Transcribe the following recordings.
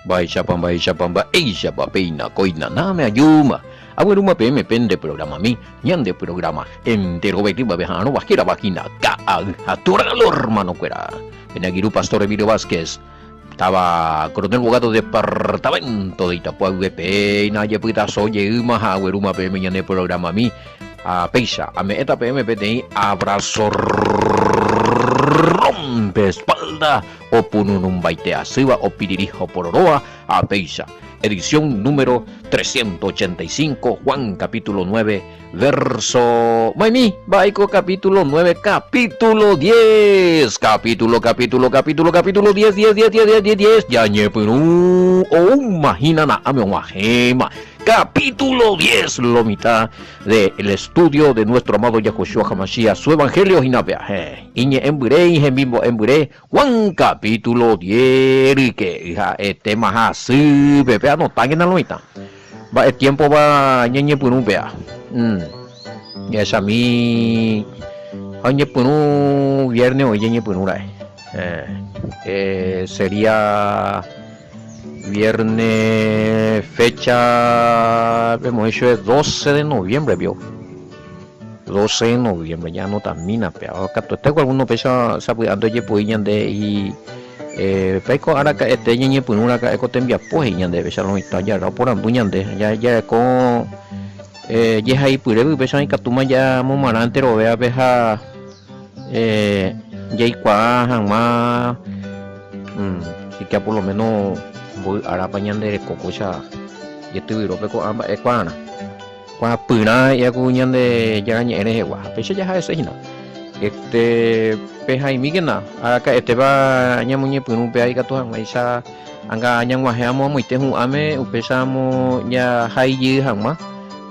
Mba'éichapa, mba'éichapa, mba'éichapa péina kóina náme ajúma. Aguerúma peẽme pende programami, ñande programa enterovetévape ha'arõva hérava hína Ka'ay ha Toralo hermanokuéra. Pene angirũ Pastor Emilio Vázquez, táva Coronel Bogado departamento de Itapúa-guive péina ajepytaso jeýma ha aguerúma peẽme ñande programami. Ha péicha ame'ẽta peẽme peteĩ abrazo rompe espalda opunurumbaite asýva opiriri ha opororóva ha péicha. Edición número 385, Juan capítulo 9, verso... Maimi, mba'éiko capítulo 9, capítulo 10! Capítulo, capítulo, capítulo, capítulo 10, 10, 10, 10, 10, 10, 10, jañepyrũ oúma hína na'áme og̃uahẽma. Capítulo 10, lo mitã de el estudio de nuestro amado Yahoshua HaMashiach, su evangelio hína péa. Héẽ, iñe'ẽmbyre, ihemimbo'embyre, Juan capítulo 10 ryke'y ha'etéma hasýpe, pe anotákena lo mitã. Mba'e tiémpopa ñañepyrũ péa? Jahechami ha oñepyrũ viernes oĩ ñañepyrũ ra'e. Sería viernes fecha pemoĩ chupe 12 de noviembre pio. 12 de noviembre ña anotamína pe katuete ko alguno péicha sapy'ánte ojepoi ñande y péiko araka'ete ñañepyrũ raka'e ko tembiapo he'i ñandéve péicha lo mitã jarra oporandu ñande jareko jehaipyrégui péicha ikatúma jamomarã enterovéape ha jaikuaa hag̃ua siquiera por lo menos mboy árapa ñande reko kóicha jetyvyrópe ko'ã mba'e kuaarã. Kuaapyrã he'íva ku Ñandejára Ñe'ẽ rehegua, ha péicha jaha'ese hína. Este, pehaimíkena araka'etépa ñamoñepyrũ upéva ikatu hag̃uáicha anga ñag̃uahẽ amo amoite hu'ãme upéicharamo jahai jey hag̃ua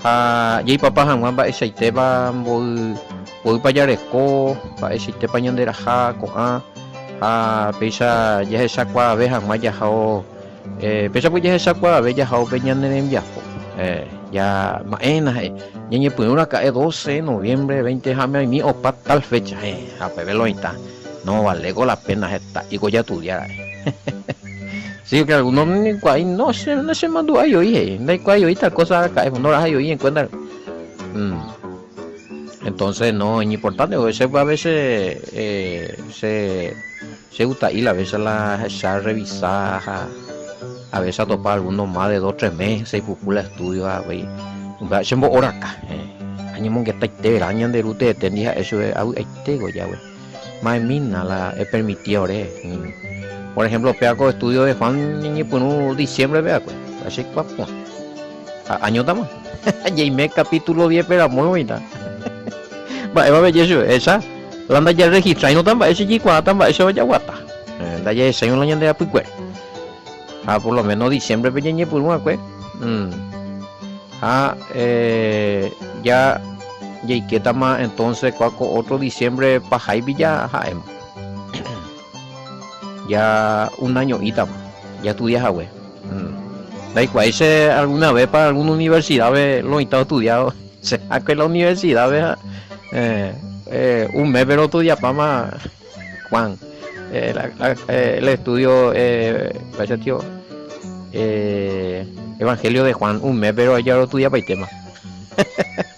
ha jaipapa hag̃ua mba'eichaitépa mboy mboýpa jareko, mba'eichaitépa ñanderaha ko'ã ha péicha jahechakuaave hag̃ua jahao Péicha ko jahechakuaave jahao pe ñane rembiapo. Ja mba'éna he'i, ñañepyrũ raka'e 12 de noviembre 20 ha aimi opa tal fecha, ha upépe lo mitã, no vale ko la pena heta'i ko jatudia ra'e. Sí, que alguno nikuaái, no che, no che mandu'ái oĩ he'i, ndaikuaái oĩ tal cosa araka'e, ndorahái oĩ en cuenta. Entonces no, iñimportante, che a veces che Che gusta'i la vécha la ahecha revisa ha a veces atopa alguno más de dos tres meses ipuku la estudio ha upéi upéva che mbo'oraka añemongetaite vera ñande ru teete ndi ha'e chupe avy'aite ko jagua ma'ẽmína la epermiti ore por ejemplo péva ko estudio de Juan ñañepyrũ diciembre pe va'ekue ha che aikuaa porã ha añótama jaime capítulo diez pe ramo oĩta mba'épa peje chupe ehecha La ndajaregistrairõta mba'e che jaikuaáta mba'éichapa jaguata. Ndajahechairõ la ñande apykuere. Ha por lo menos diciembre-pe ñañepyrũ va'ekue. Ha ja jaikétama entonces kua ko otro diciembre paháipi ja ha'éma. Ja un año'ítama jastudia hague. Ndaikuaái che alguna vez pa algún universidad-pe lo oĩta ostudiávo. Che akue la universidad-pe ha un mes-pe rostudiapáma Juan el estudio mba'éicha tio Evangelio de Juan un mes-pe roheja rostudiapaitéma.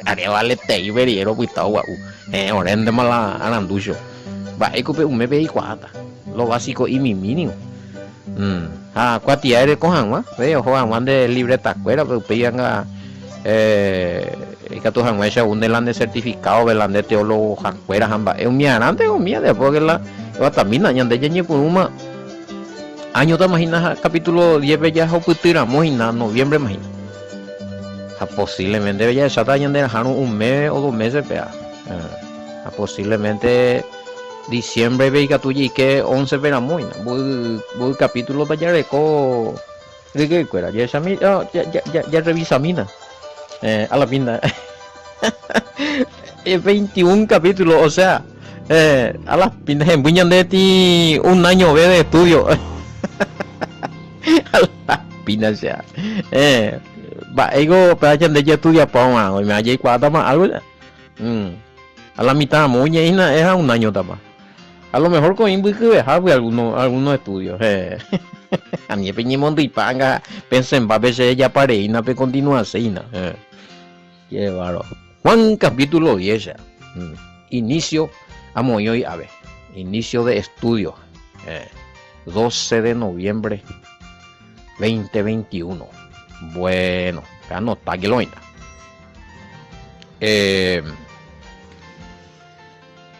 Are valetei upe rire ropyta ogua'u. Heẽ oréntema la arandúcho. Mba'éiko pe un mes-pe eikuaáta. Lo básico imimi ningo. Ha kuatia ereko hag̃ua, ve oho hag̃ua nde libretakuérape upéi anga ikatu hag̃uáicha ou nde la nde certificado-pe la nde teologohakuéra ha mba'e umiarãnte umía después que la eguatamína ñande ñañepyrũma añotama hína ha capítulo 10-pe jahupyty ramo hína noviembre-ma hína ha posiblemente jahecháta ñande rahárõ un mes o dos meses-pe ha posiblemente Diciembre-pe ikatu jaike once-pe ramo hína, mboy, mboy capítulo-pa jareko ryke'ykuéra. Jahechami, ja, ja, ja, jarrevisamína. Eh, a la pinta. 21 capítulo, o sea, eh, a la pinta hemby ñande ti un año ve de estudio. A la pinta, o sea. Eh, mba'éiko péva ñande jaestudiapáva, oimea jaikuaátama algo ya. A la mitad ramo oñe'ẽhína ha'e ha un año tapa. A lo mejor ko oĩ mbykyvehágui alguno, algunos estudios. Ani peñemondyipa anga pensẽmba pe che rejapa reína pekontinuaseína. Qué bárbaro. Juan capítulo 10. Inicio amoĩ oĩ ave. Inicio de estudio. 12 de noviembre 2021. Bueno, anota que lo oĩta. Eh,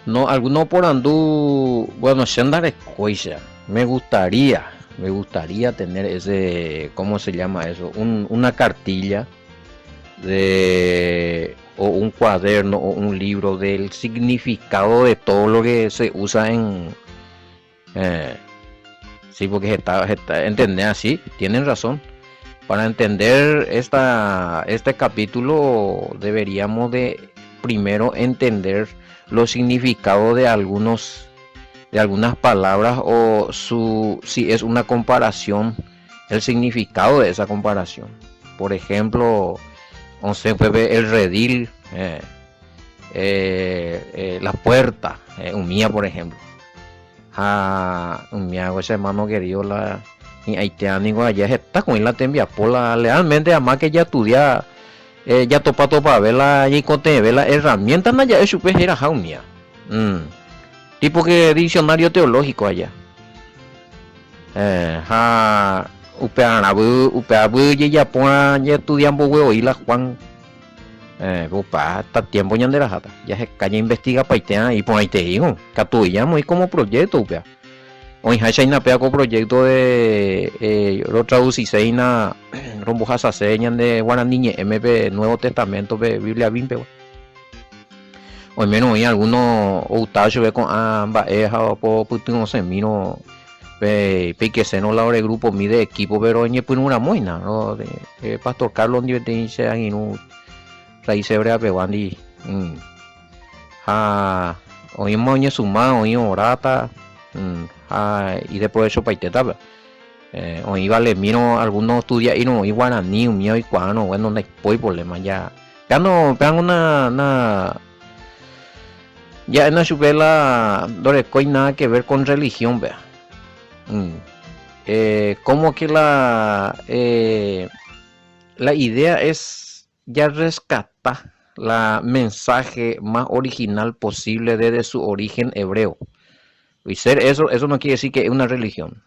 no, alguno oporandu, bueno, che ndarekóicha. Me gustaría, me gustaría tener ese, ¿cómo se llama eso? Un, una cartilla de o un cuaderno o un libro del significado de todo lo que se usa en eh, sí porque está, está entender así tienen razón para entender esta este capítulo deberíamos de primero entender los significados de algunos de algunas palabras o su si es una comparación el significado de esa comparación. Por ejemplo, osẽ upépe el redil, eh, eh, eh, la puerta, eh, umía por ejemplo. Ha umía che hermano querido la hi'ãitéva niko aja heta ko'ẽ la tembiapo la lealmente ama que jastudia eh, jatopa topave la ñaikotevẽ la herramienta ndaja'e chupe heraha umía. Mm. Tipo que diccionario teológico aja. Ha upearãvy, upeavy jejapórã jaestudia mbogue voi la Juan. Opa heta tiempo ñande raháta. Jaheka ñainvestigapaite iporãiteívo. Katu oĩramo oĩ como proyecto upéva. Oĩháicha hína péva ko proyecto de rotraducise hína rombohasase ñande guarani ñe'ẽme pe Nuevo Testamento pe Biblia Vin pegua. Oimérõ oĩ algúno outáva chupe ko'ã mba'e ha opopytyvõsemírõ pe peikesérõ la ore grupomi de equipo-pe roñepyrũ ramo hína, pastor Carlos ndive peteĩ che angirũ Raíces Hebreas pegua ndi. Ha oĩma oñesuma, oĩ oráta ha ideprovechopaiteta. Oĩ valemírõ algúno ostudia'írõ oĩ guarani umíva oikuaárõ, bueno ndaipói problema ja. Péano, péango na, na, ja'éna chupe la ndorekói nada que ver con religión péa. Eh, como que la, eh, la idea es jarrescata la mensaje más original posible desde su origen hebreo. Y ser eso, eso no quiere decir que es una religión.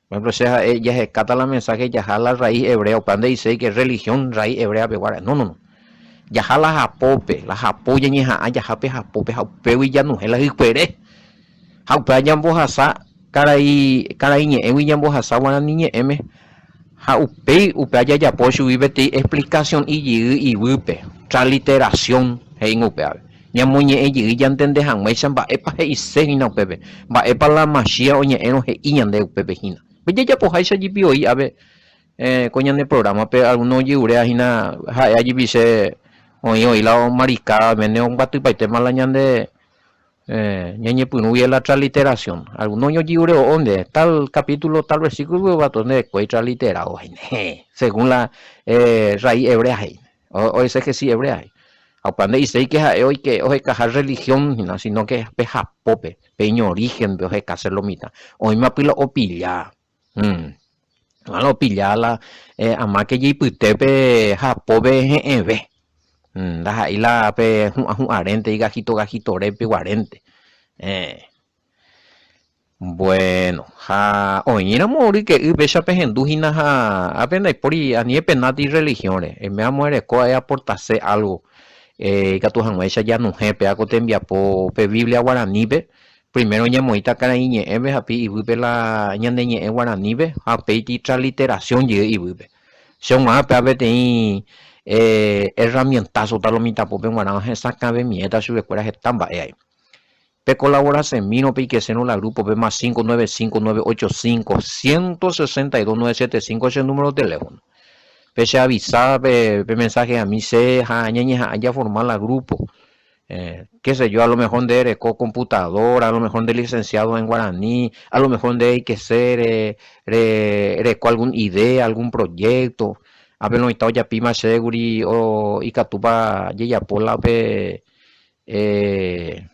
Por ejemplo, che ha'e jahekáta la mensaje jaha la raíz hebrea, upéva nde'iséi que religión raíz hebrea peguáre. No, no, no. Jaha la hapópe, la hapo ñañeha'ã jaha pe hapópe ha upégui januhẽ la hykuere. Ha upéva ñambohasa karai, karai ñe'ẽgui ñambohasa guarani ñe'ẽme ha upéi upéva jajapo chugui peteĩ explicación ijy ivýpe, transliteración he'íngo upévape. Ñamoñe'ẽ jey ñantende hag̃uáicha mba'épa he'ise hína upépe, mba'épa la Machía oñe'ẽrõ he'i ñande upépe hína. Pe jajapoháicha jepi oĩ ápe ko ñane prográmape algúno ojeruréva hína ha'éva jepi che oĩ oĩ la omarikáva oiméne ombyatypaitéma la ñande ñañepyrũ guive la transliteración. Algúno ojerurévo ónde tal capítulo, tal versículo katu ndekuéi transliterado he'íne, según la raíz hebrea he'íne. Oexegesi hebrea he'i. Ha upéva nde'iséi ke ha'e oike ohekaha religión hína, sino ke pe hapópe, pe iñorígenpe ohekase lo mitã. Oĩmapy la opilla. Oĩma la opilla la amáke jeipytépe hapópe he'ẽve. Ndaha'éi la pe hu'ã hu'ãrénte, igahito gahitore peguarénte. Bueno, ha oĩramo oryke'y péicha pehendu hína ha ápe ndaipóri ani epenáti religión-re, eiméramo ereko eaportase algo ikatu hag̃uáicha januhẽ péva ko tembiapo pe Biblia guaranípe, primero ñamoĩta karai ñe'ẽme ha pe ivýpe la ñane ñe'ẽ guaranípe ha upéi transliteración jey ivýpe. Che og̃uahẽ péva peteĩ herramientazo-ta lo mitãpópe g̃uarã hesakãvemiéta chupekuéra heta mba'e ai. Pe colaborasemírõ peikesérõ la grupo-pe más 595 985 162 975 che número teléfono. Pe che avisa pe pe mensaje ami che ha ñañeha'ã jaforma la grupo. Eh, qué sé yo, a lo mejor nde ereko computadora, a lo mejor nde licenciado en guaraní, a lo mejor nde eikese re re ereko algún idea, algún proyecto. Ápe oĩta ojapíma chévegui o ikatúpa jajapo la pe Eh,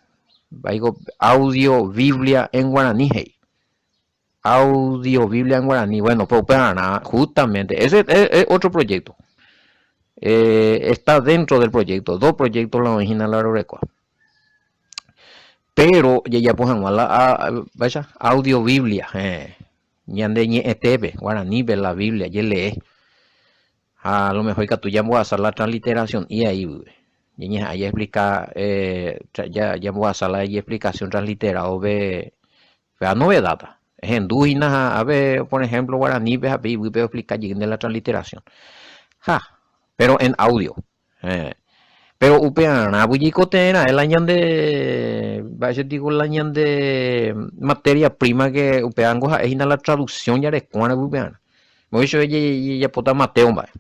aigo audio Biblia en guaraní he'i. Audio Biblia en guaraní. Bueno, pe upearã justamente ese es otro proyecto. Eh, está dentro del proyecto, dos proyectos la oĩ hína la rorekóva. Pero jajapo hag̃ua la vaicha audio Biblia, eh, ñande ñe'ẽtépe, guaranípe la Biblia jelee. Ha a lo mejor ikatu jambohasa la transliteración-i ahí guive. Ñañeha'ã jaexplica, eh, jambohasa la ijexplicación transliterado-pe Péva novedad-ta. Ehendu hína ha ápe, por ejemplo, guaranípe ha pe iguýpe oexplica jeýnte la transliteración. Ha, pero en audio. Eh. Pero upearã jaikotevẽ ra'e la ñande, mba'éicha tiko la ñande materia prima que upévango ha'e hína la traducción jarekóva upearã. Mba'éicha jajapóta Mateo mba'e.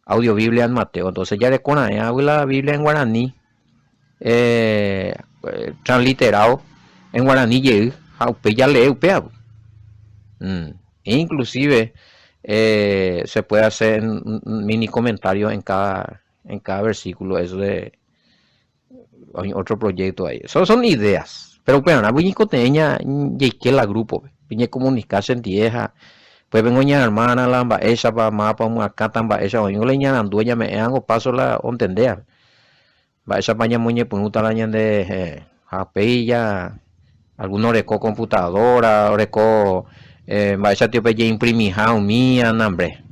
Audio Biblia en Mateo. Entonces jareko ra'e águi la Biblia en guaraní. eh, transliterado en guaraní jey ha upéi jalee upéva. Mm. Inclusive eh, se puede hacer un mini comentario en cada, en cada versículo, eso de hay otro proyecto ahí. Son, son ideas. Pero upearã ñaikotevẽ jaike la grupo-pe, ñakomunika chendie ha pues vengo ña hermana la mba'éichapa mávapa omyakãta mba'éicha oĩngo la iñarandu ñame'ẽvango paso la ontendéva. Mba'éichapa ñamoñepyrũta la ñande ha upéi ja alguno oreko computadora, oreko mba'éicha tio pejeimprimiha umi anambre.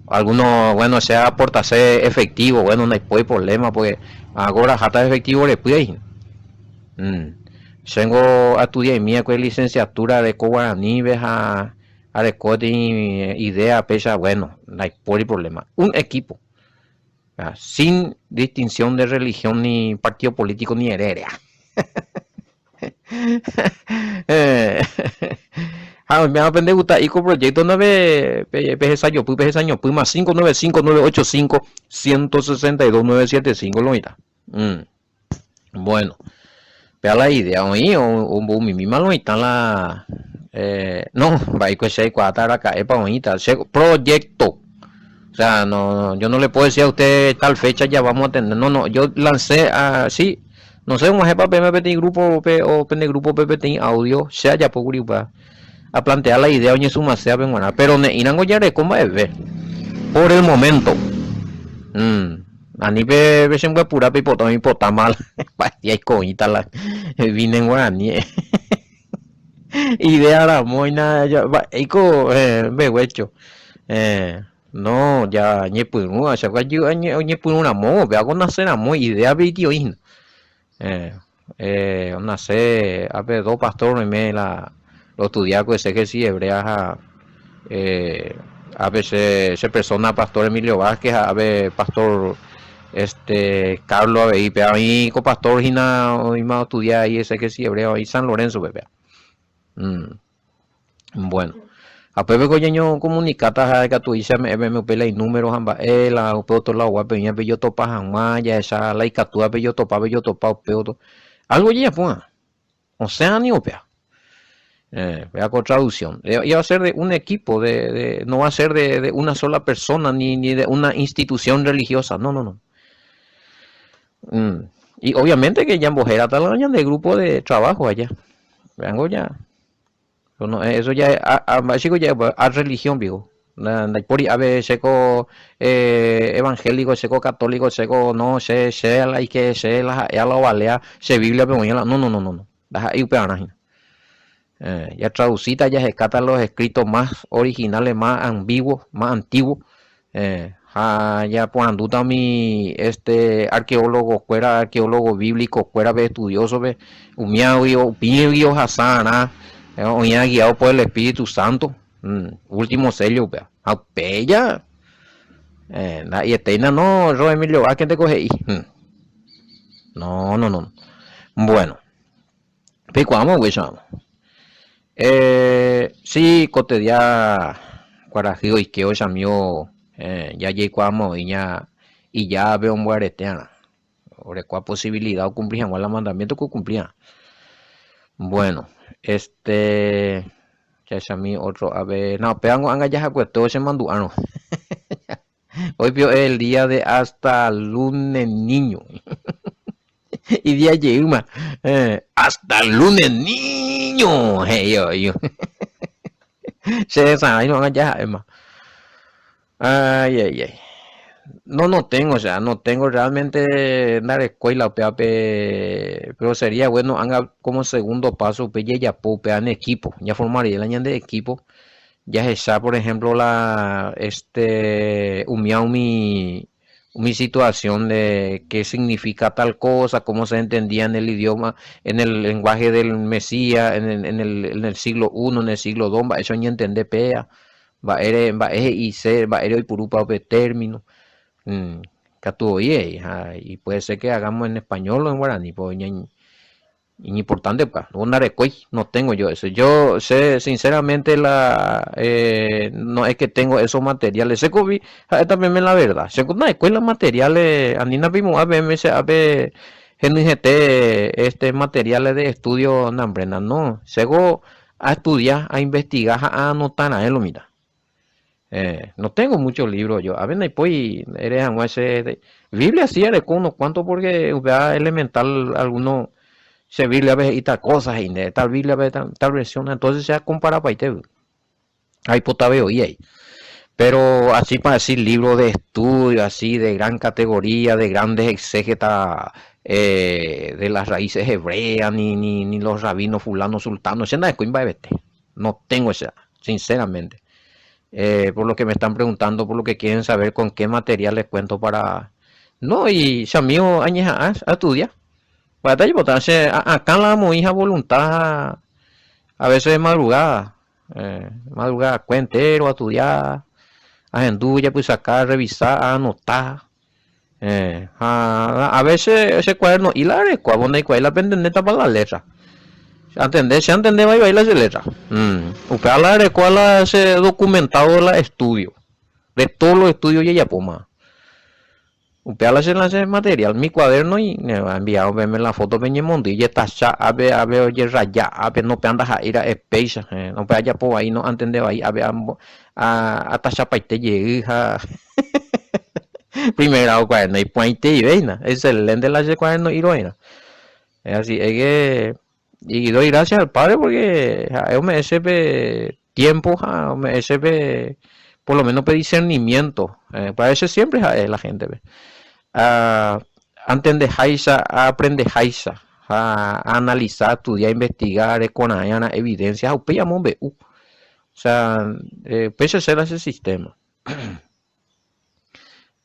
Alguno, bueno, che aaportase efectivo, bueno, ndaipói problema porque agoraháta efectivo repy hína. Chéngo astudiaimi va'ekue licenciatura areko guaranípe ha areko peteĩ idea péicha, bueno, ndaipóri problema. Un equipo. Sin distinción de religión ni partido político ni heredia. Ha oiméva pende gusta'i ko proyecto ndape pehesajopy pehesañopýma 595 985 162 975 lo oĩta. Mm. Bueno, péa la idea oĩ omboumimíma lo oĩta la eh, no, mba'éiko che aikuaáta araka'épa oĩta, che proyecto. O sea, no, yo no le puedo decir a usted tal fecha ya vamos a tener, no, no, yo lancé así, no sé, og̃uahẽpa peẽme peteĩ grupo-pe o pende grupo-pe peteĩ audio, che ajapókuri upéva, a plantear la idea oñesumasévape g̃uarã, pero ne'ĩrango jareko mba'eve, por el momento. Mm. Ani pe chembyapura peipota oĩpota mal mba'e aikoĩta la vine guarani idea ramo oĩna mba'éiko mbeguécho no ja ñepyrũ achakuaa oñepyrũ ramo upéva ko nase ramo idea pe itĩ oĩ hína onase ápe dos pastor oime la ostudia ko exégesis hebrea ha ápe che che persona pastor Emilio Vásquez ha ápe pastor este Carlos avei péva oĩ ko pastor hína oĩma ostudia ahí exégesis hebrea oĩ San Lorenzo-pe péva. Bueno, ha upépe ko ñañokomunikáta ha ikatu oĩcha ame'ẽ peẽme upe la inúmero ha mba'e la upe otro ladoguápe oĩva pejotopa hag̃ua, jahecha la ikatúva pejotopa, pejotopa upe otro. Algo jajapóva, osẽva ni upéva. Eh, péva ko traducción. Y va a ser de un equipo, de, de, no va a ser de, de una sola persona ni, ni de una institución religiosa. No, no, no. Mm. Y obviamente que ñambohérata la ñande grupo de trabajo allá. Veango ya. No, eso ya a, a, chico ya a religión viejo. Ndaipóri ave chéko eh, evangélico, chéko católico, chéko no, che che la ike che la ha'e la ovalea che Biblia pe oĩ la no no no no no. Ndaha'éi upevarã hína. Eh, jatraducíta jahekáta los escritos más originales, más ambiguos, más antiguos. Eh, ha japorandúta umi este arqueólogo-kuéra, arqueólogo bíblico-kuérape, estudioso-pe, umíagui upígui ohasa'arã oĩva guiado por el Espíritu Santo, mm, último sello upéva. Ha upéi ja eh, nda'ietéina no, Ro Emilio Vázquez-nteko he'i. Mm. No, no, no. Bueno. Peikuaáma upéicharamo. Eh, si ko tedia kuarahy oike ochamívo eh, ja jaikuaáma oĩ ña ijápe omboaretearã. Orekóva posibilidad okumpli hag̃ua la mandamiento ko okumpli'arã. Bueno, este jahechami otro ave, no, pévango ág̃a jahakuete chemandu'árõ. Hoy pio es el día de hasta lunes niño. Idía jeýma. Eh, hasta lunes niño. He'i oĩ. Che resarãirõ ág̃a jaha'éma. Ay, ay, ay. No, no tengo, o sea, no tengo realmente ndarekói la upévape, pero sería bueno ág̃a como segundo paso upe jajapo upéva en equipo, ñaforma rire la ñande equipo, jahecha por ejemplo la este umíva umi umi situación de qué significa tal cosa, cómo se entendía en el idioma, en el lenguaje del Mesías, en el, en el, en el siglo I, en el siglo II, mba'éicha oñentende péa, mba'ére, mba'e he'ise, mba'ére oipurúpa upe término. Mm, katu oĩ he'i, ha y puede ser que hagamos en español o en guaraní, pues ña, Iñimportante pa, no ndarekói, no tengo yo eso. Yo sé sinceramente la eh, no es que tengo esos materiales. Che ko vi ha'éta peẽme la verdad. Che ko ndarekói la materiales, anína peimo'ã peẽme che ápe henyhẽte este materiales de estudio nambrena. No, che ko aestudia, ainvestiga ha aanota raẽ lo mitã. Eh, no tengo muchos libros yo. A ver, naipói ere hag̃ua che Biblia sí areko unos cuantos porque upéva elemental alguno che Biblia-pe he'i tal cosa he'i nde, tal Biblia-pe tal versión, entonces che akomparapaite aipotave oĩ ahí. Pero así para decir libro de estudio así de gran categoría, de grandes exégetas eh, de las raíces hebreas, ni, ni, ni los rabinos fulano, sultano, che ndarekói mba'evete. No tengo esa, sinceramente. Eh, por lo que me están preguntando, por lo que quieren saber con qué material les cuento para... No, y che amigo añeha'ã aestudia. Mba'éta aipota che akã la amoĩ ha voluntad a veces de madrugada, eh, madrugadakue entero aestudia, ahendu, ajapysaka, arrevisa, aanota. Eh, ha a veces che cuaderno'i la arekua, vos ndaikuaái la pentendétapa la letra. Antende, che antende vai vai la che letra. Mm, upéva la arekua la che documentado la estudio. De todos los estudios jajapóma. Upéva la che la che material. Mi cuaderno y enviado peẽme la foto peñemondýi jetacha ápe ápe ojerraya ápe no péa ndaha'éi ra'e péicha. Eh, upéva ajapo vai no antende vai ápe atachapaite jey ha Primer grado cuaderno ipu'ãiteivéina, excelente la che cuaderno iro'airã. Así es que y doy gracias al Padre porque ha'e ome'ẽ chéve tiempo ha ome'ẽ chéve por lo menos pe discernimiento. Eh, para eso siempre ha'e la gente-pe. Ah, antendeháicha, aaprendeháicha ha aanalisa, aestudia, ainvestiga, arekora'ẽarã evidencia ha upéi amombe'u. O sea, upéicha che la che sistema.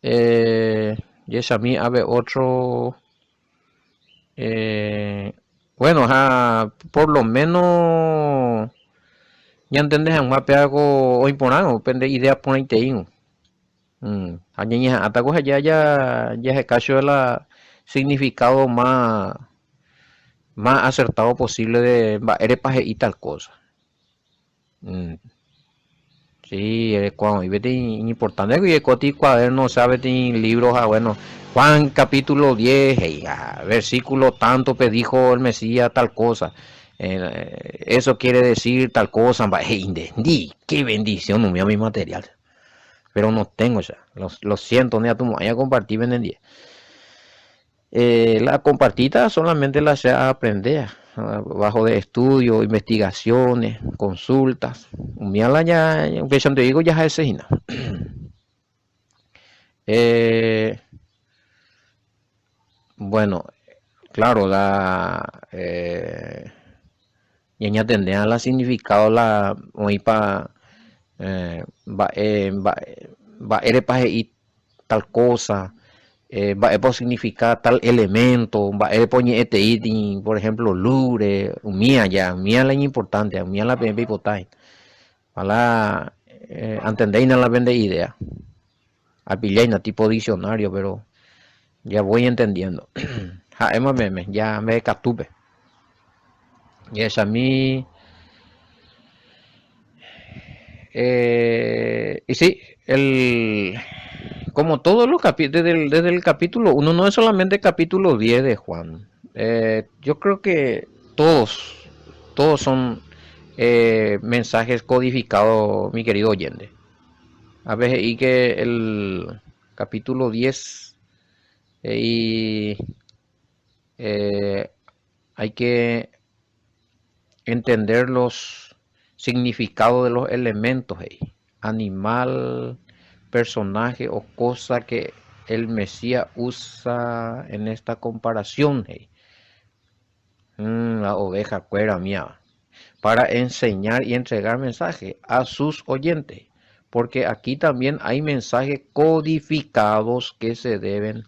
Eh, jechami ave otro eh, bueno ha por lo menos ñantende hag̃ua péva ko oĩ porãrõ pende idea porãiteírõ. Mm, ha ñañeha'ãta ko heja ja jaheka chupe la significado más más acertado posible de mba'érepa he'i tal cosa. Mm. Sí, ereko oĩ peteĩ iñimportante guive koti cuaderno, o sea, peteĩ libro ha bueno, Juan capítulo 10, he'i, ha, versículo tanto pe dijo el Mesías tal cosa. Eh, eso quiere decir tal cosa, mba'e he'i nde. Ndi, qué bendición umi mi material. Pero no tengo ya, lo, lo siento, ni atumo'ãi akomparti penendie. Eh, la compartita solamente la che aprendea bajo de estudio, investigaciones, consultas. Umía la ya, upéicha nde'íko jaha'ese hína. Eh, bueno, claro, la eh, ñañatendea la significado la oĩpa eh, mba'e, mba'e, mba'érepa he'i tal cosa, mba'épa osignifica tal elemento, mba'épa oñe'ẽtei, por ejemplo, luz-re, umía ya, umía la iñimportante, umía la peẽ peipota hína. Ojalá antendéina la pende idea. Apilláina tipo diccionario, pero ya voy entendiendo. Ha'éma peẽme, ya mbeguekatúpe. Jahechami. Eh, y sí, el, como todos los capítulos, desde el, desde el capítulo 1, no es solamente el capítulo 10 de Juan. Eh, yo creo que todos, todos son eh, mensajes codificados, mi querido oyente. A veces y que el capítulo 10 y eh, hay que entender los Significado de los elementos he'i. Animal, personaje o cosa que el Mesías usa en esta comparación he'i. La oveja kuéra umíva. Para enseñar y entregar mensaje a sus oyentes, porque aquí también hay mensajes codificados que se deben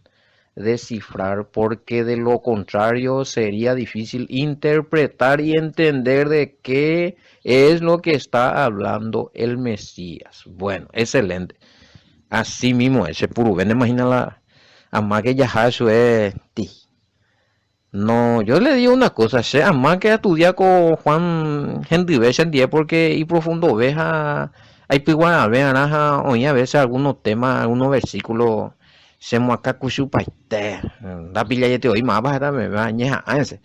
descifrar, porque de lo contrario sería difícil interpretar y entender de qué es lo que está hablando el Mesías. Bueno, excelente. Así mismo es, che puruvende imagina la amáke jaha chue ti. No, yo le digo una cosa, che amáke astudia ko Juan hendyve chendie porque iprofundove ha aipyguarave arã ha oĩ a veces algunos tema, algunos versículos chemoakãkuchupaite, ndapillaiete voi mávapa heta meve añeha'ã hese.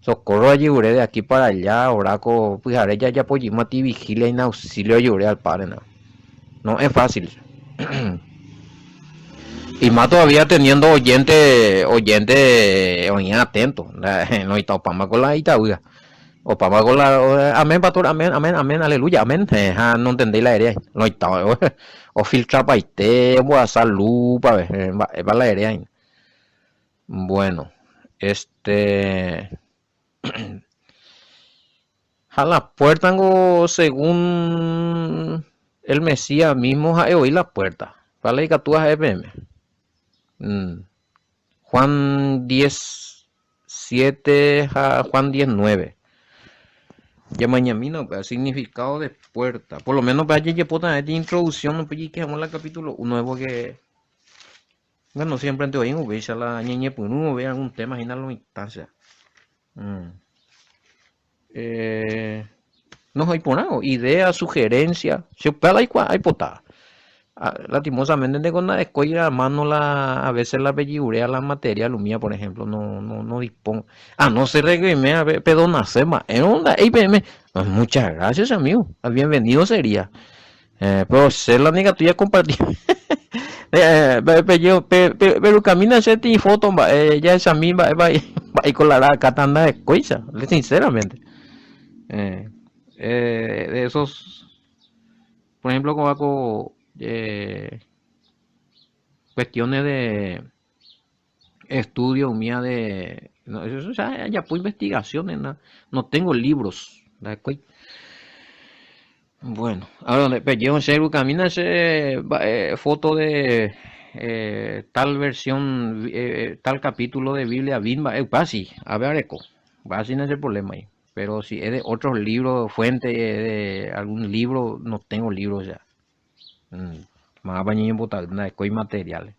Socorro ajevure de aquí para allá, ora ko pyhare jajapo jeýma ti vigilia in auxilio ajevure al Padre, no. No es fácil. Y más todavía teniendo oyente, oyente oĩva atento, no ita opáma ko la itavýa. Opáma ko la amén pastor, amén, amén, amén, aleluya, amén. Ha no entendéi la eréa. No ita ofiltrapaite ombohasa lupa mba'épa la eréa. Bueno, este Ha la puerta ngo según el Mesías mismo ha'e voi la puerta. Vale ikatu ha'e peẽme. Mm. Juan 10, 7 ha Juan 10, 9. Jamañamína upéva, significado de puerta. Por lo menos upéva jejepóta introducción upe jeike hag̃ua la capítulo 1 porque bueno, siemprente oĩ upéicha la ñañepyrũ vove algún tema hína lo mitãcha. Mm. Eh, no iporã, idea, sugerencia, che upéva la aikuaa, aipota. Ah, lastimosamente ndeko nda'ekói a mano la a veces la pejiurea la material umía, por ejemplo, no, no, no dispongo. A no ser de que oime pe, pedonase mba'érõ nda'éi peẽme. Muchas gracias, amigo. Bienvenido sería. Eh, pero che la nikatúi akomparti. Eh, pe, pe, yo, pe, pe, perukami che ti foto mba'e jahechami mba'épa mba'éiko la rakata nda'ekóicha, sinceramente. Eh, eh, de esos, por ejemplo, kóva ko eh, cuestiones de estudio umía de, no, eso ya ajapo investigaciones, no, no tengo libros, nda'ekói. Bueno, ahora pe yo che camina che eh, foto de eh, tal versión, eh, tal capítulo de Biblia, Bimba, eh, pasi, a ver, areko, pasi no es el problema ahí. Pero si es de otros libros, fuente de algún libro, no tengo libros ya. Mm, Mávapa ñañembotavy nda'ekói materiales.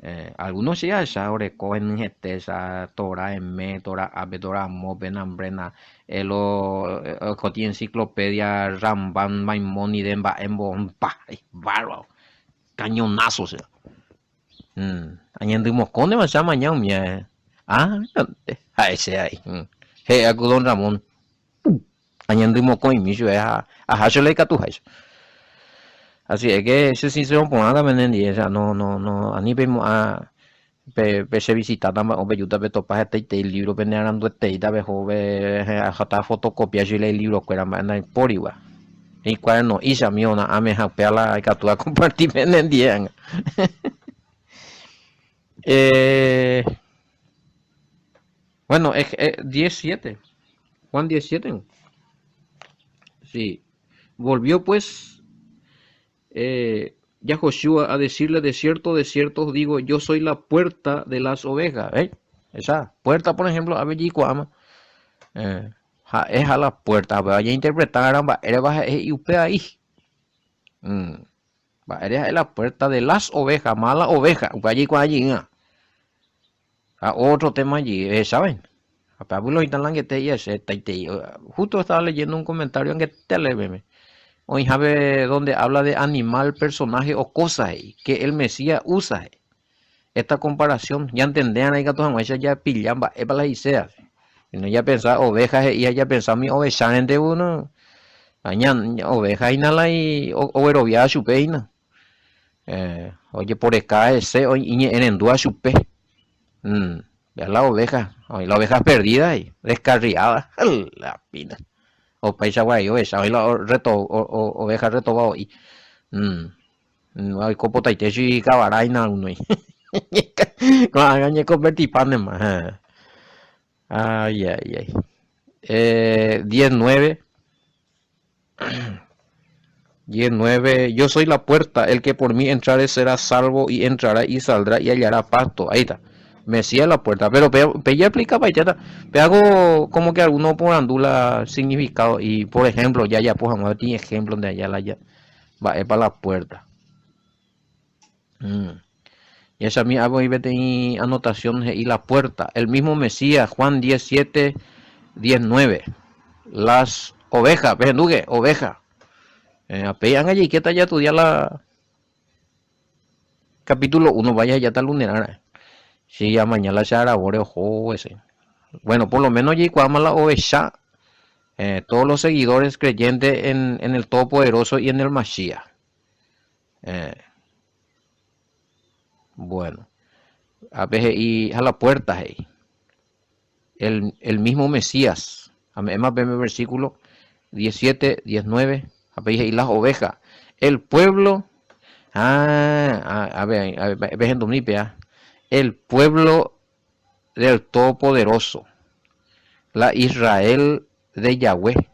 Eh, algunos sí ahecha oreko henyhẽte esa Torá eme, Torá ápe, Torá amópe, nambrena, eh, lo oikoti enciclopedia Rambam, Maimónides mba'e mbo'ompa, bárbaro, cañonazo che. Mm, añendymokõnema che amaña umía, ah, ha'e che a'i, he'a ku don Ramón, pum. Añandymokõimi chupe ha aha che la ikatuháicha. Así es que che sincero porãta penendie, o sea, no, no, no, ani peimo'ã pe, pe che visitáta mba'e pejúta petopa hetaitei libro pene arandueteíta peho pe aháta fotocopia chugui la ilibro kuéra mba'e ndaipórigua. Ikuaderno'i che amigo na'ãme ha upéva la ikatu acomparti penendie ág̃a. Eh, bueno, eh, eh, 17. Juan 17. Sí. Volvió pues eh, Yahoshua a decirle, de cierto, de cierto os digo, yo soy la puerta de las ovejas. ¿Eh? Esa puerta, por ejemplo, a ama. Eh, es a la puerta. Vaya a interpretar y usted ahí. Mm. Mba'ére la puerta de las ovejas, mala oveja, upe ajeikuaa jey'ỹva. Ha otro tema allí, ¿saben? Ha pe abuelo oĩta langete he'i che hetaitei. Justo estaba leyendo un comentario angete aléveme. Oĩhápe donde habla de animal, personaje o cosa he'i, que el Mesías usa he'i. Esta comparación, ñantende'arã ikatu hag̃uáicha japilla mba'épa la he'iséva. No japensa oveja he'i ha japensa umi ovechárente uno, oveja hína la ogueroviáva chupe hína. Eh, ojeporeka hese iñe'ẽrendúva chupe. Mm, ya la oveja, la oveja perdida y descarriada. La pina. Opaichagua rei ovecha oĩ la reto oveja retovao'i. Oiko potaite chugui kavara hína alguno. Ko'ág̃a oñekonvertipánema. Ay, ay, ay. 19. 19. Yo soy la puerta, el que por mí entrare será salvo y entrará y saldrá y hallará pasto. Ahí está. Mesías la puerta. Pero pe, pe ya explica pa Pe hago como que alguno porandu la significado. Y por ejemplo, ya ya pues tiene ejemplo de allá la ya. Va para la puerta. Mm. Y esa mi hago ahí peteĩ anotación he'i la puerta. El mismo Mesías, Juan 17, 19. Las ovejas, pehendúke, oveja. Eh, apéi ág̃a jaikéta jaestudia la capítulo 1, vaya jajáta lunerã ra'e. Si amaña la che aravóre oho hese. Bueno, por lo menos jaikuaáma la ovecha, eh, todos los seguidores creyentes en, en el Todopoderoso y en el Mashiach. Eh, bueno, ápe he'i ha la puerta he'i. El, el mismo Mesías. Ame'ẽma peẽme versículo 17, 19, ha pe he'i las ovejas. El pueblo, ah, a ver, a ver, pehendumi péa. El pueblo del Todopoderoso, la Israel de Yahweh,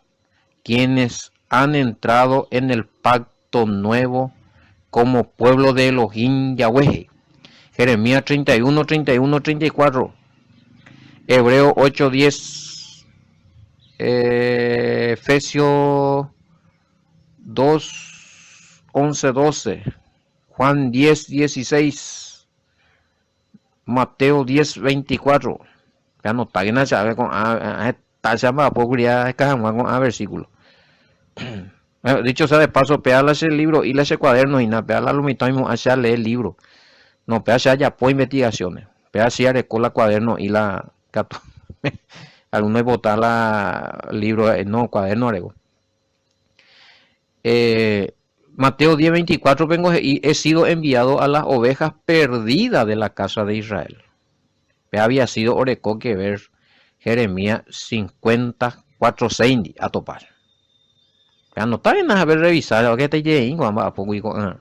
quienes han entrado en el pacto nuevo como pueblo de Elohim Yahweh. Jeremías 31, 31, 34. Hebreo 8, 10. Efesios 2, 11, 12. Juan 10, 16. Mateo 10, 24. Peanotákena che ave ko'ã heta che amba'apo kuri aheka hag̃ua ko'ã versículo. Bueno, dicho sea de paso, péa la che libro'i la che cuaderno hína, péa la lo mitã oimo'ã che alee libro. No, péa che ajapo investigaciones. Péa si areko la cuaderno'i la katu. Alguno oipota la libro, no, cuaderno areko. Eh, Mateo 10, 24 pengo he'i, He sido enviado a las ovejas perdidas de la casa de Israel. Pe había sido oreko que ver Jeremías 54, 6 atopa. Pe anotákena ha pe revisar, que hetaiterei ko'ã mba'apógui ko'ã.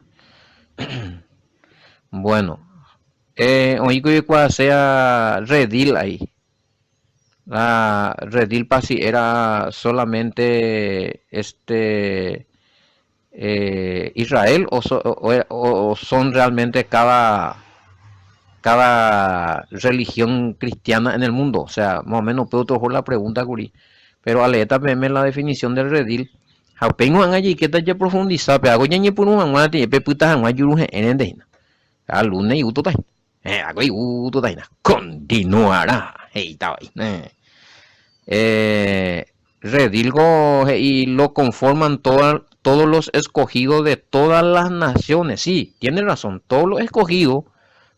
Bueno, eh, oĩkuri oikuaaséa redil ahí. La redil pasi era solamente este eh, Israel o, so, o, o son realmente cada cada religión cristiana en el mundo. O sea, más o menos puedo otro la pregunta, Curi. Pero aleeta peẽme la definición del redil. Ha upéi ág̃a jaikéta japrofundisa, pe hago ñañepyrũ hag̃ua pepyta hag̃ua juruhe'ẽrente hína. Ha lunes igústota hína. Héẽ, akue igústota hína. Continuará, he'ítava hína. Eh, redil-ko he'i lo conforman toda, todos los escogidos de todas las naciones. Sí, tiene razón, todos los escogidos,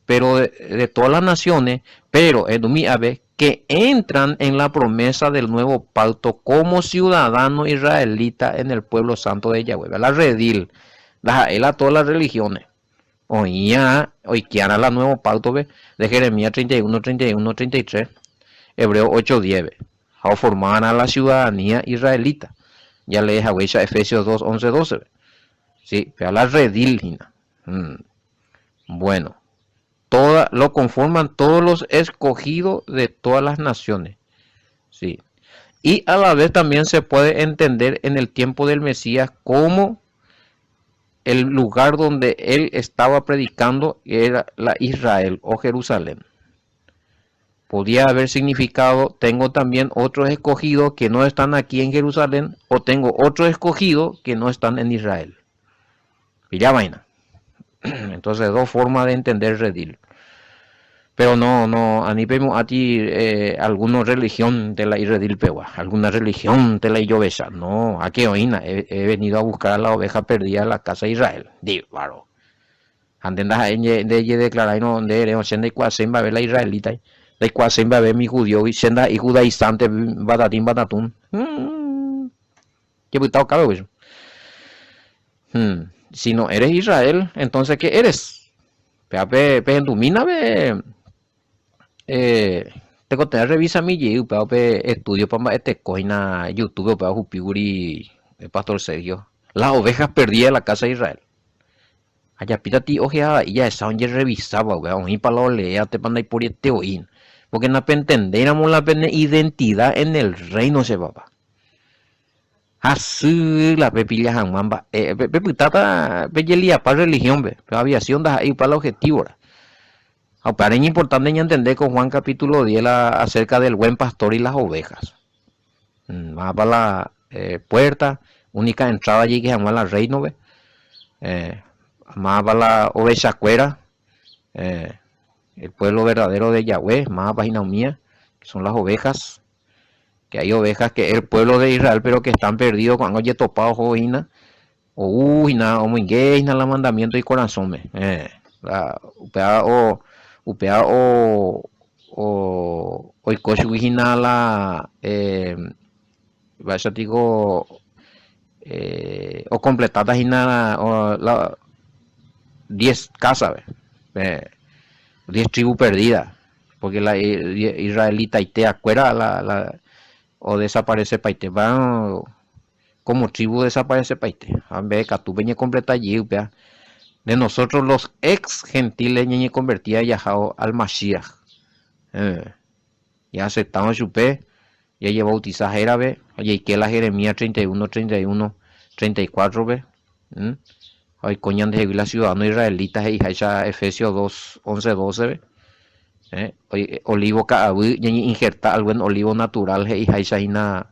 pero de, de todas las naciones, pero, umi ave, que entran en la promesa del nuevo pacto como ciudadano israelita en el pueblo santo de Yahweh. La redil, ndaha'éi la todas las religiones. Oĩa oikéarã la Nuevo Pacto-pe de Jeremías 31, 31, 33, Hebreos 8, 10-pe, ha oforma'arã la ciudadanía israelita, jalee haguéicha Efesios 2, 11, 12-pe. Sí, péva la redil hína. Bueno, toda, lo conforman todos los escogidos de todas las naciones. Sí. Y a la vez también se puede entender en el tiempo del Mesías como el lugar donde él estaba predicando era la Israel o Jerusalén. Podía haber significado, tengo también otros escogidos que no están aquí en Jerusalén o tengo otros escogidos que no están en Israel. Pilla vaina. Entonces, dos formas de entender redil. Pero no, no, ani peimo'ãti eh, alguna religión de la irredil pegua, alguna religión de la ijovecha. No, a qué oína, he, he venido a buscar a la oveja perdida de la casa de Israel. Díbaro. Ha nde ndaha'éi nde nde jedeclaráirõ nde ere osẽ ndaikuaaséi mba'eve la israelita, ndaikuaaséi mba'eve mi judíogui, che ndaha'éi judaizante mbatatín mbatatún. Hmm. Jepyta okápe guichu. Hmm. Si no eres Israel, entonces ¿qué eres? Péa pe pehendumína pe eh, Tekotevẽ arrevisami jey upéva upe estudio-pa mba'eteko hína YouTube-pe upéva ohupi kuri pastor Sergio, Las ovejas perdidas de la casa de Israel. Ajapíta ti ojehavai jahecha ojerrevisáva upéva, oĩpa la oleéva térã ndaiporiete voi hína. Porque napentendéiramo la pene identidad en el reino che papá. Hasy la pepilla hag̃ua mba'e, pepytáta pejeliapa religión-pe, pe aviación ndaha'éi upe la objetivo-ra. Ha upévare iñimportante ñantende ko Juan capítulo 10 la acerca del buen pastor y las ovejas. Mávapa la puerta, única entrada jaike hag̃ua la reino-pe. Mávapa la ovechakuéra, el pueblo verdadero de Yahweh, mávapa hína umía, que son las ovejas. Que hay ovejas que es el pueblo de Israel pero que están perdidos ko'ág̃a ojetopa oho hína ou hína omoinge hína la mandamiento ikorasõme. La upéva o upéva o o oiko chugui hína la mba'éicha piko okompletáta hína la diez kásape, diez tribu perdida. Pórke la israelitaiteakuéra la la odesaparesepaite, kómo trívu odesaparesepaite. Ha mba'e katu peñekompleta jey upéva. De nosotros los ex gentiles ñañekonvertía jahávo al Mashiach. Jaaceptárõ chupe, jajebautisa hérape, ha jaike la Jeremías 31, 31, 34-pe. Ha oiko ñandehegui la ciudadano israelita he'iháicha Efesios 2, 11, 12-pe. Olivo ka'aguy ñañe'injerta al buen olivo natural he'iháicha hína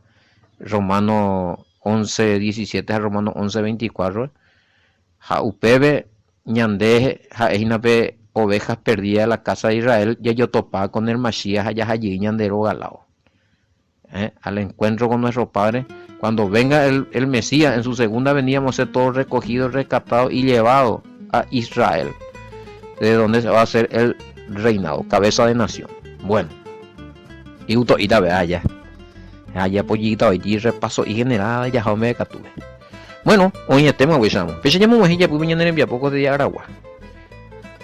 Romano 11, 17 ha Romano 11, 24-pe. Ha upépe ñande ha'e hína pe ovejas perdidas de la casa de Israel jajotopa con el Mashiach ha jaha jey ñande róga lado. Al encuentro con nuestro Padre, cuando venga el, el Mesías en su segunda venida, vamos a ser todos recogidos, rescatados y llevados a Israel, de donde se va a hacer el reinado, cabeza de nación. Bueno, y uto'íta ve allá. Allá pollita hoy repaso y general ya me katuve. Bueno, oĩetéma upéicharamo. Péicha ñamog̃uahẽ japýpe ñane rembiapo ko día aragua.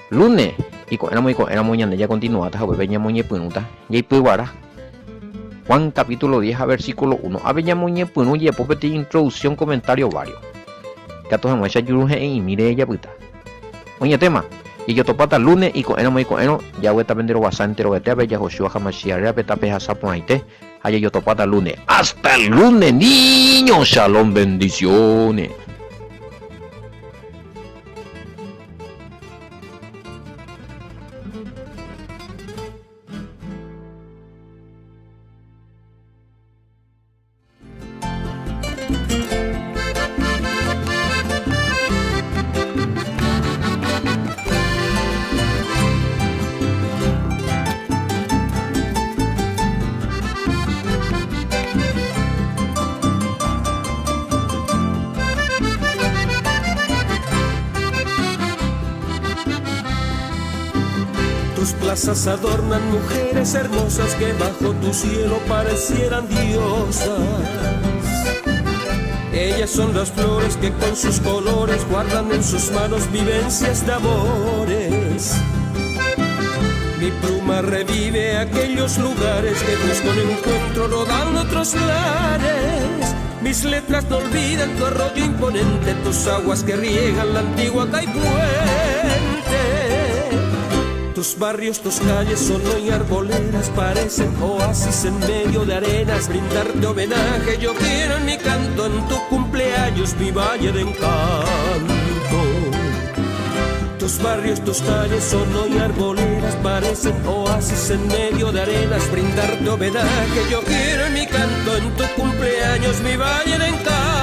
Lunes, iko'ẽramo iko'ẽramo ñande jakontinuáta ha upépe ñamoñepyrũta jaipyguara. Juan capítulo 10 ha versículo 1. Ápe ñamoñepyrũ jepo peteĩ introducción comentario vario. Ikatu hag̃uáicha juru he'ẽ'imíre japyta. Oĩetéma, jajotopáta lunes iko'ẽramo iko'ẽrõ, jagueta pende rovasa enterovete ápe Yahoshua Hamashiach rérape tapehasa porãite ha jajotopáta lunes. Hasta el lunes niños, shalom bendiciones. Tus plazas adornan mujeres hermosas que bajo tu cielo parecieran diosas. Ellas son las flores que con sus colores guardan en sus manos vivencias de amores. Mi pluma revive aquellos lugares que busco un encuentro no dan otros lares. Mis letras no olvidan tu arroyo imponente, tus aguas que riegan la antigua Caipuente. Tus barrios, tus calles son hoy arboleras, parecen oasis en medio de arenas. Brindarte homenaje yo quiero en mi canto, en tu cumpleaños, mi valle de encanto. Tus barrios, tus calles son hoy arboleras, parecen oasis en medio de arenas. Brindarte homenaje yo quiero en mi canto, en tu cumpleaños, mi valle de encanto.